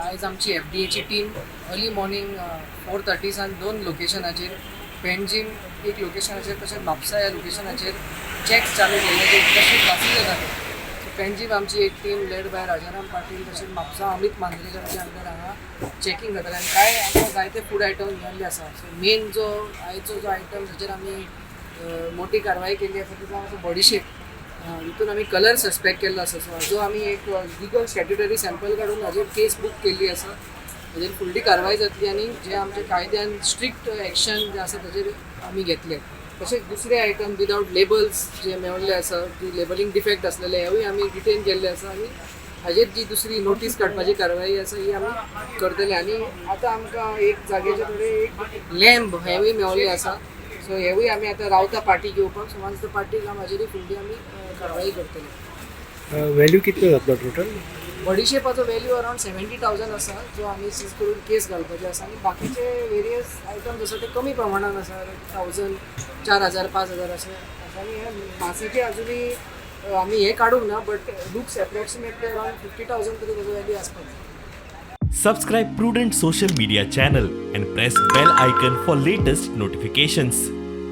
आयज आमची एफडीएची team early morning 4:30सान दोन लोकेशनाचेर, पेंजीम एक लोकेशनाचेर तशेंच म्हापसा ह्या लोकेशनाचेर चॅक्स चालू केले, जे इंडस्ट्री क्लासीस जाताले. सो पेंजीम आमची एक team led by Rajaram Patil, तशेंच म्हापसा अमित मांद्रेकराच्या अंडर हांगा चॅकिंग जातालें आनी कांय आमकां जायते फूड आयटम मेळ्ळे आसा. सो मेन जो आयचो जो आयटम जाचेर आमी मोठी कारवाई केल्ली आसा, ती जावन आसा बडीशेप. हितून आमी कलर सस्पेक्ट केल्लो आसा. सो हाजो आमी एक लिगल स्टॅट्युटरी सॅम्पल काडून हाजेर केस बूक केल्ली आसा. हाजेर फुडली कारवाय जातली आनी जे आमचे कायद्यान स्ट्रिक्ट एक्शन जे आसा, ताजेर आमी घेतले. तशेंच दुसरे आयटम विदावट लेबल्स जे मेळिल्ले आसा, जी लेबलिंग डिफेक्ट आसलेले, हेवूय आमी डिटेन केल्ले आसा आनी हाजेर जी दुसरी नोटीस काडपाची कारवाई आसा, ही आमी करतले. आनी आतां आमकां एक जाग्याचे थोडे एक लॅम्ब हेवूय मेवल्ले आसा. सो हेवूय आमी आतां रावता पार्टी घेवपाक. सो वन्स the party काम, हाजेरूय फुडली आमी कारवाई करतले. व्हॅल्यू कितलो जातलो टोटल? बडीशेपाचो व्हॅल्यू अरावंड 70,000 आसा, जो आमी सीज करून केस घालपाचे आसा. आनी बाकीचे वेरियस आयटम्स आसा, ते कमी प्रमाणान आसा, थावजंड, 4000, 5000 अशें आसा. आनी हे मासाचे अजुनूय आमी हे काडूंक ना, but looks approximately around 50,000 तरी ताजो व्हॅल्यू आसपाक जाय. Subscribe Prudent Social Media channel and press bell icon for latest notifications.